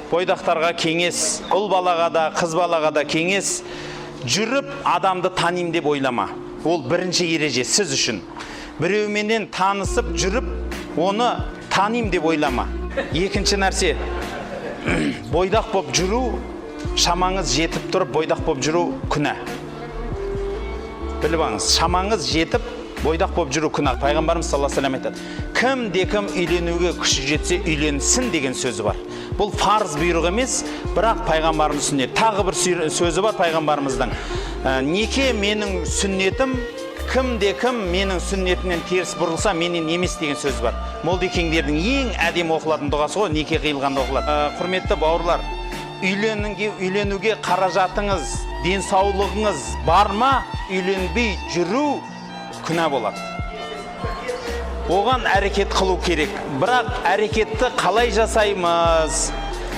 Бойдақтарға кеңес, ұл балаға да, қыз балаға да кеңес: жүріп адамды танимын деп ойлама. Ол бірінші ереже сіз үшін. Біреуменен танысып жүріп, оны таним деп ойлама. Екінші нәрсе, бойдақ болып жүру, шамаңыз жетіп тұрып бойдақ болып жүру күнә. Біліп алыңыз, шамаңыз жетіп бойдақ болып жүру күнә. Пайғамбарымыз саллаллаху алейхи айтады: кімде кім үйленуге күші жетсе, үйленсін деген сөзі бар. Бұл фарыз бұйрық емес, бірақ пайғамбарымыз сүннет. Тағы бір сөзі бар пайғамбарымыздың: Неке менің сүннетім, кімде кім менің сүннетімнен теріс бұрылса, менен емес деген сөз бар. Молдекеңдердің ең әдемі оқылатын дұғасы ғой, неке қиылғанда оқылады. Құрметті бауырлар, үйленуге қаражатыңыз, денсаулығыңыз бар ма, үйленбей жүру күнә болады. Оған әрекет қылу керек, бірақ әрекетті қалай жасаймыз?